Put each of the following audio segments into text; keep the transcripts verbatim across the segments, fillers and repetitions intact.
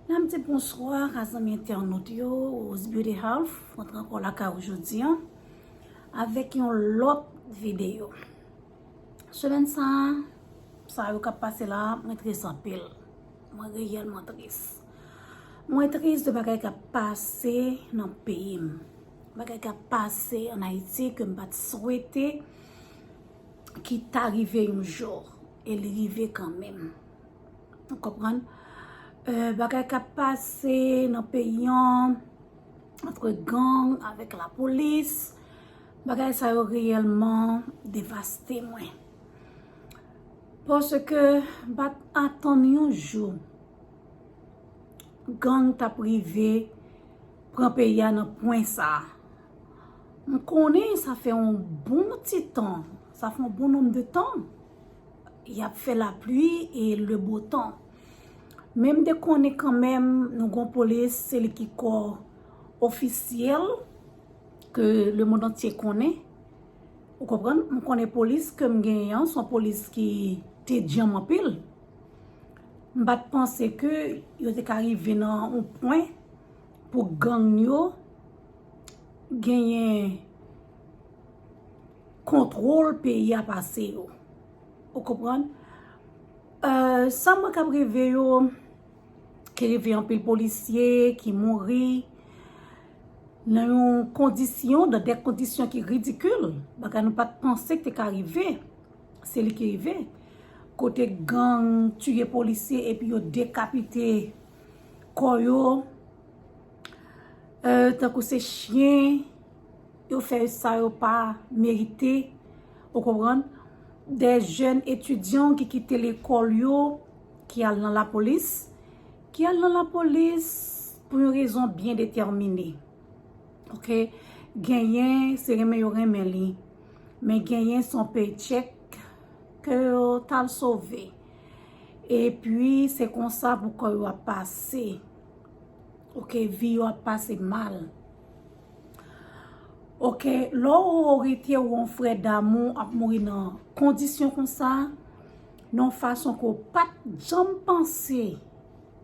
N ap di bonswa a zanmi entènot yo, Rose Beauty Health, mwen rantre ankò lakay ou jodi a avèk yon lòt videyo. Semèn sa a, sa yo k ap pase la, mwen tris anpil. Mwen reyèlman tris. Mwen tris de bagay k ap pase nan peyi m. Bagay k ap pase ann Ayiti ke m pa t swete ki ta rive yon jou. E li rive kanmenm. Ou konprann? Euh, bagay k ap pase nan peyi an, antre gang avèk lapolis, bagay sa yo reyèlman devaste mwen. Paske m pa t atann yon jou gang t ap rive pran peyi a nan pwen sa a. M konnen sa fè yon bon ti tan, sa fè yon bon nonb de tan, y ap fè lapli e le bo tan. Men m te konnen kanmenm, nou gon polis, se li ki kò ofisyèl ke lemonn antye konnen. Ou konprann? M konnen polis ke m genyen an, se yon polis ki te djanm anpil. M pa t panse ke yo te ka rive nan yon pwen pou gang yo genyen kontwòl peyi a pase yo. Ou konprann? Euh, sa m wè k ap rive yo, ki rive anpil polisye ki mouri nan yon kondisyon, dans des conditions ki ridikil, bagay nou pa t panse ki te ka rive, se li ki rive. Kote gang tiye polisye epi yo dekapite kò yo, euh, tankou se chen, yo fè sa yo pa merite, ou konprann? De jèn etidyan ki kite lekòl yo, ki al nan lapolis, ki al nan lapolis pou yon rezon byen detèmine. Oke? Genyen, se renmen yo renmen li. Men genyen, se yon paycheck ke yo t al sove. Epi, se konsa pou kò yo ap pase. Oke, vi yo ap pase mal. Oke, lè w rete wè yon frè damou ap mouri nan kondisyon konsa, nan yon fason ke w pa t janm panse,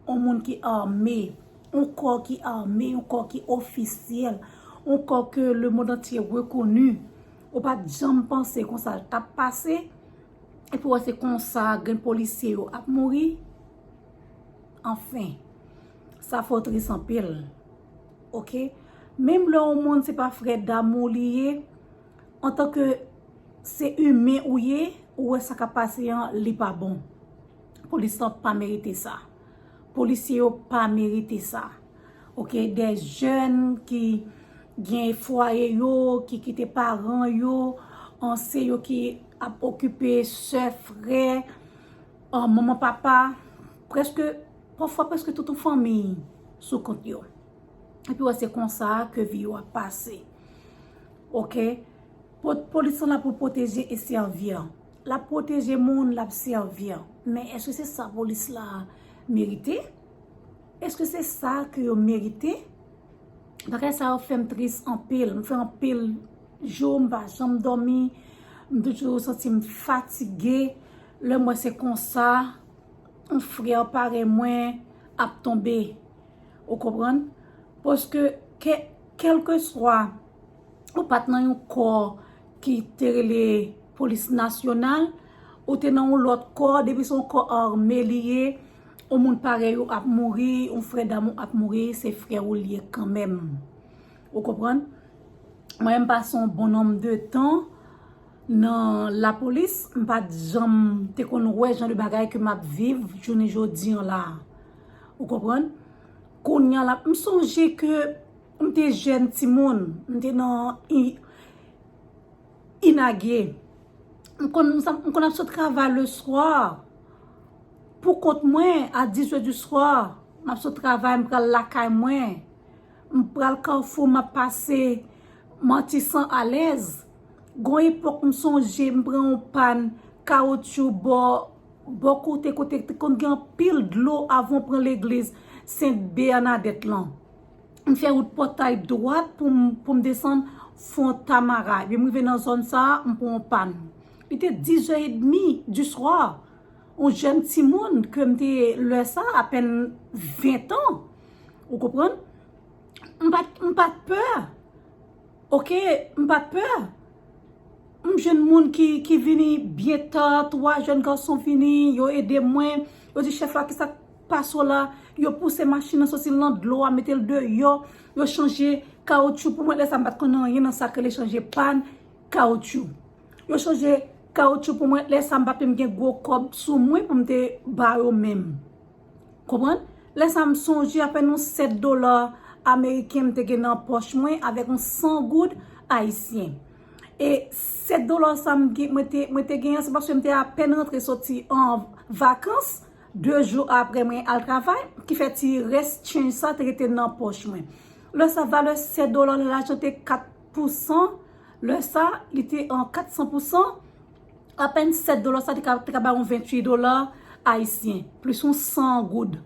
yon moun ki ame, yon kò ki ame, yon kò ki ofisyèl, yon kò ke lemonn antye rekoni, ou pa t janm panse konsa l t ap pase, epi w wè se konsa grenn polisye yo ap mouri. Anfen, sa fè w tris anpil. Oke? Menm lè yon moun se pa frè damou li ye, antanke se imen ou ye, ou wè sa k ap pase an, li pa bon. Polis lan pa merite sa. Polisye yo pa merite sa. Oke, de jèn ki gen fwaye yo, ki kite paran yo, an se yo ki ap okipe sè, frè, an manman, papa, prèske, pafwa prèske tout yon fanmi sou kont yo. Epi wè se konsa ke vi yo ap pase. Oke? Po-, polis lan la pou pwoteje e sèvi. L ap pwoteje moun, l ap sèvi. Men èske se sa polis la merite? Èske se sa ke yo merite? Bagay sa yo fè m tris anpil. M fè anpil jou, m pa janm dòmi. M toujou santi m fatige. Lè m wè se konsa, yon frè parèy mwen ap tonbe. Ou konprann? Paske, kè-, kèlkeswa ou pa t nan yon kò ki te rele polis nasyonal, ou te nan yon lòt kò, depi se yon kò ame li ye, yon moun parèy ou ap mouri, yon frè damou ap mouri, se frè ou l ye kanmenm. Ou konprann? Mwen, m pase yon bon nonb de tan nan lapolis, m pa t janm te konn wè jan de bagay ke m ap viv jounen jodi an la. Ou konprann? Kounye a la, m sonje ke m te jèn timoun, m te nan i-, inage. M konn, m sa-, m konn ap sot travay le swa. Pou kont mwen, a dis è di swa, m ap sot travay, m pral lakay mwen. M pral Kafou, m ap pase Matisan alèz. Gon epòk, m sonje, m pran yon pàn kawotchou bò, bò kote, kote te konn gen anpil dlo avan w pran legliz Sent Bènadèt lan. M fè wout Pòtay dwat pou m, pou m desann Fontamara. Epi m rive nan zòn sa a, m pran yon pàn. Li te dis è edmi di swa. yon jèn timoun ke m te lè sa, apèn ven tan. Ou konprann? M pa t, m pa t pè. Oke, m pa t pè. M jwenn moun ki, ki vini byen ta, twa jèn gason vini, yo ede mwen. Yo di, "Chèf la, kisa k pase w la?" Yo pouse machin nan soti nan dlo a, mete l deyò. Yo chanje kawotchou pou mwen. Lè sa, m pa t konn anyen nan sa k rele chanje pàn kawotchou. Yo chanje kawotchou pou mwen. Lè sa, m pa t menm gen gwo kòb sou mwen pou m te ba yo menm. Konprann? Lè sa, m sonje apèn yon sèt dola ameriken m te gen nan pòch mwen avèk yon san goud ayisyen. E sèt dola sa m gen, mwen te, mwen te genyen, se paske m te apèn rantre soti an vakans, de jou apre mwen al travay, ki fè ti rès change sa te rete nan pòch mwen. Lè sa, valè sèt dola la, lajan te kat pou san. Lè sa, li te an kat san pou san. Apèn sèt dola sa te ka, te ka bay yon venntuit dola ayisyen, plis yon san goud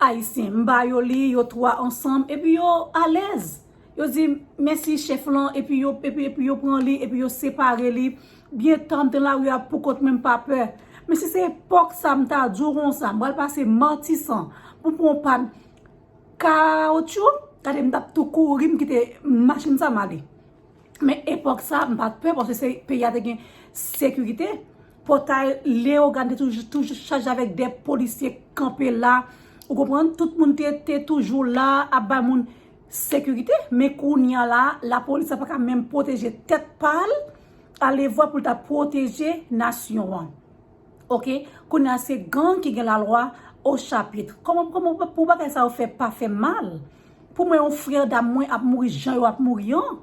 ayisyen. M ba yo li, yo twa ansanm, epi yo alèz. Yo di, "Mèsi chèf lan," epi yo, epi, epi yo pran li, epi yo separe li. Byen ta, m te nan lari a poukont mwen, m pa pè. Men si se epòk sa, m ta di w konsa, m pral pase Matisan pou pran yon pàn kawotchou, gade, m t ap tou kouri, m kite machin sa, m ale. Men epòk sa, m pa t pè, paske se, peyi a te gen sekirite. Pòtay Leyogàn te toujou, toujou chaje avèk de polisye kanpe la. Ou konprann? Tout moun te, te toujou la, ap bay moun sekirite. Men kounye a la, lapolis la pa ka menm pwoteje tèt pa l, alevwa pou l ta pwoteje nasyon an. Oke? Kounye a se gang ki gen lalwa o chapit. Kòman, kòman pou bagay sa yo fè pa fè m mal? Pou mwen, yon frè dam mwen ap mouri jan yo ap mouri an?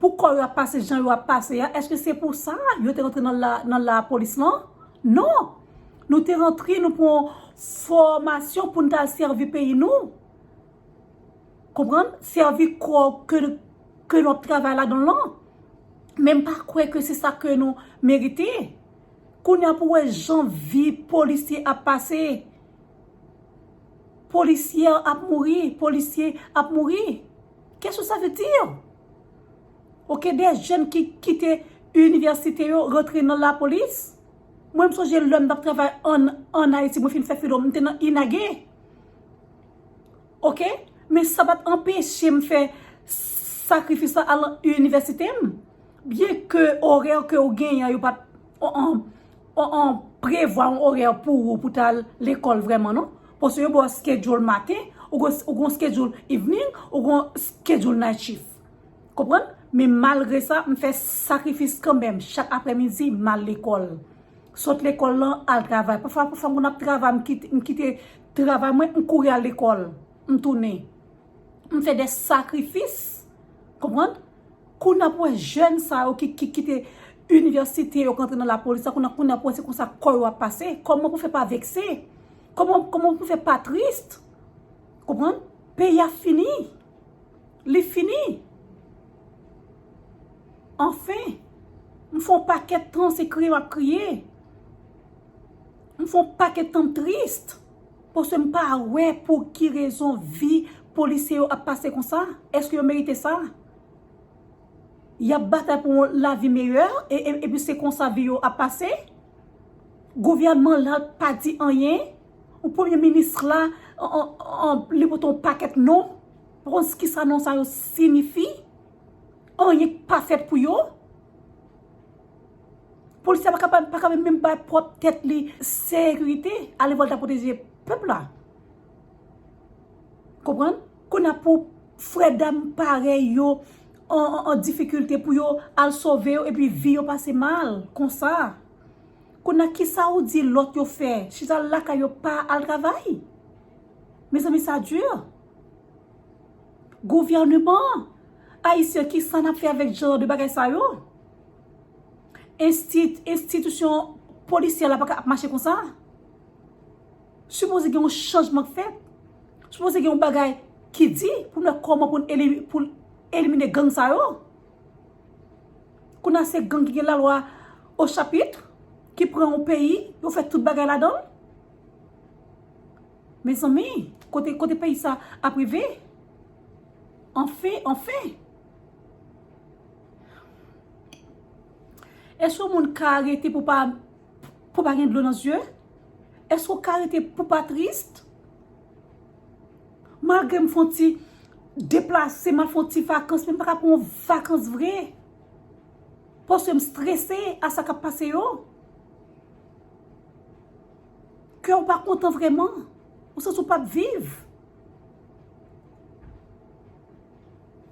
Pou kò yo ap pase jan yo ap pase a? Èske se pou sa yo te rantre nan la, nan lapolis lan? Non! Nou te rantre, nou pran fòmasyon pou n t al sèvi peyi nou. Konprann? Sèvi kò ke, ke nou ap travay ladan l lan. Men m pa kwè ke se sa ke nou merite. Kounye a pou wè jan vi polisye ap pase. Polisye ap mouri, polisye ap mouri. Qu'est-ce que ça veut dire? Oke, de jèn ki kite inivèsite yo, rantre nan lapolis. Mwen, m sonje lè m t ap travay ann, ann Ayiti, mwen fin fè filo, m te nan INAGE. Oke? Men sa pa t anpeche m fè sakrifis la al nan inivèsite m. Byen ke orè ke w genyen an, yo pa t, an, an, an, an prevwa yon orè pou ou pou t al lekòl vrèman, non. Paske yo ba w schedule maten, ou gen, ou gen schedule evening, ou gen schedule night shift. Konprann? Men malgre sa, m fè sakrifis kanmenm. Chak aprèmidi, m al lekòl. Sot lekòl lan, al travay. Pafwa, pafwa, m konn ap travay, m kite, m kite travay mwen, m kouri al lekòl. M tounen. M fè de sakrifis. Konprann? Kounye a pou wè jèn sa yo ki, ki kite inivèsite yo, ki antre nan lapolis la, kounye a, kounye a pou wè se konsa kò yo ap pase. Kòman pou fè pa vekse? Kòman, kòman pou fè pa tris? Konprann? Peyi a fini. Li fini. Anfen, m fè yon pakèt tan se kriye m ap kriye. M fè yon pakèt tan m tris. Paske m pa wè pou ki rezon vi polisye yo ap pase konsa. Èske yo merite sa? Y ap batay pou yon lavi meyè, e, e, epi se konsa vi yo ap pase? Gouvènman la pa di anyen. Ou premye minis la, an, an, an, li pote yon pakèt non. Ou konn kisa non sa yo siyifi? Anyen k pa fèt pou yo. Polisye a pa ka, pa ka menm bay pwòp tèt li sekirite, ale vòl ta pwoteje pèp la. Konprann? Kounye a pou frè dam parèy yo an, an, an difikilte pou yo al sove yo epi vi yo pase mal konsa. Kounye a kisa ou di lòt yo fè? Chita lakay yo pa al travay? Mezanmi, sa di. Gouvènman ayisyen, kisa n ap fè avèk jan de bagay sa yo? Enstit-, enstitisyon polisyè la pa ka ap mache konsa. Sipoze gen yon chanjman k fèt. Sipoze gen yon bagay ki di pou n wè kòman pou n elimi-, pou n elimine gang sa yo. Kounye a se gang ki gen lalwa o chapit, ki pran yon peyi, yo fè tout bagay ladan l. Mezanmi, kote, kote peyi sa ap rive? Anfen, anfen. Èske yon moun ka arete pou pa, pou pa gen dlo nan zye? Èske w ka rete pou pa tris? Malgre m fè yon ti deplase, m al fè yon ti vakans, men m pa ka pran yon vakans vre. Paske m strese a sa k ap pase yo. Kè w pa kontan vrèman. Ou santi w p ap viv.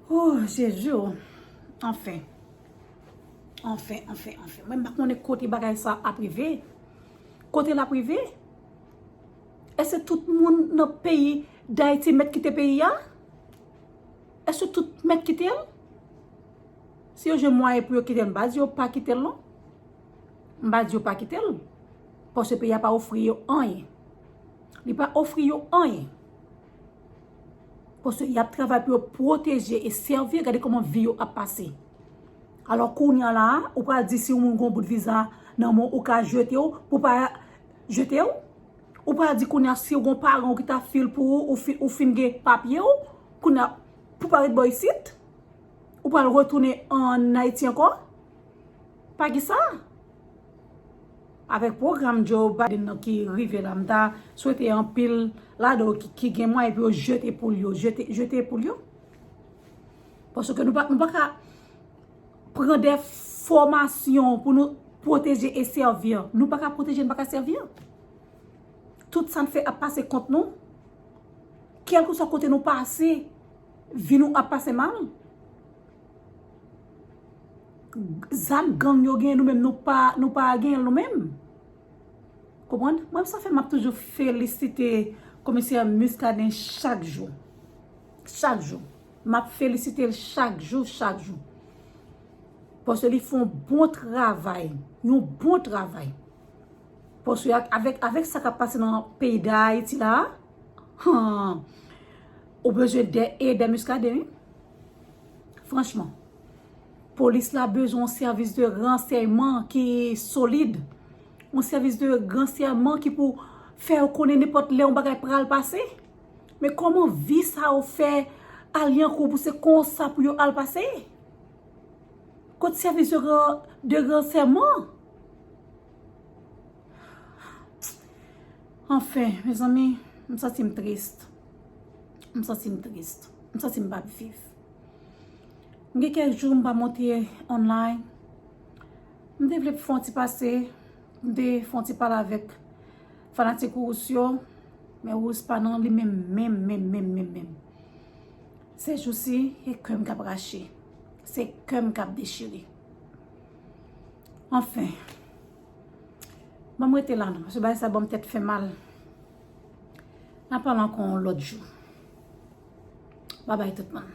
Oh, Jezi, oh. Anfen. Anfen, anfen, anfen. Mwen, m pa konnen kote bagay sa ap rive. Kote l ap rive? Èske tout moun nan peyi Dayiti mèt kite peyi a? Èske tout mèt kite l? Si yo jwenn mwayen pou yo kite l, m pa di yo pa kite l, non. M pa di yo pa kite l. Paske peyi a pa ofri yo anyen. Li pa ofri yo anyen. Paske y ap travay pou yo pwoteje e sèvi, gade kòman vi yo ap pase. Alò, kounye a la, ou pral di si yon moun gon bout viza nan men w, ou ka jete w, pou pa jete w. Ou pral di kounye a si w gon paran w ki ta fil pou ou, ou fi-, ou fin gen papye w, kounye a, pou pa ret bò isit. Ou pral retounen ann Ayiti ankò? Pa gen sa. Avèk pwogram Joe Biden nan ki rive la, m ta swete anpil ladan yo ki, ki gen mwayen pou yo jete poul yo, jete, jete poul yo. Paske nou pa, nou pa ka pran de fòmasyon pou nou pwoteje e sèvi. Nou pa ka pwoteje, nou pa ka sèvi. Tout sa n fè ap pase kont nou. Kèlkeswa kote nou pase, vi nou ap pase mal. Zam gang yo genyen, nou menm nou pa, nou pa genyen l nou menm. Konprann? Mwen, sa fè m ap toujou felisite komisè Muscadin chak jou. Chak jou. M ap felisite l chak jou, chak jou. Paske li fè yon bon travay. Yon bon travay. Paske ak-, avèk, avèk sa k ap pase nan peyi Dayiti la, han, ou bezwen de, e de Muscadin, wi. Franchman, polis la bezwen yon sèvis de ransèyman ki solid. Yon sèvis de ransèyman ki pou fè yo konnen nenpòt lè yon bagay pral pase. Men kòman vi sa yo fè al yon kou pou se konsa pou yo al pase? Kot sèvis de ran-, de ransèyman? Anfen, mezanmi, m santi m tris. M santi m tris. M santi m p ap viv. M gen kèk jou m pa monte online. M te vle fè yon ti pase, m te fè yon ti pale avèk fanatik Rousse yo, men Rousse pa nan li menm, menm, menm, menm, menm, menm. Sèjousi, e kè m k ap rache. Se kè m k ap dechire. Anfen, ban m rete la non, paske bagay sa ban m tèt fè mal. N a pale ankò yon lòt jou. Babay tout moun.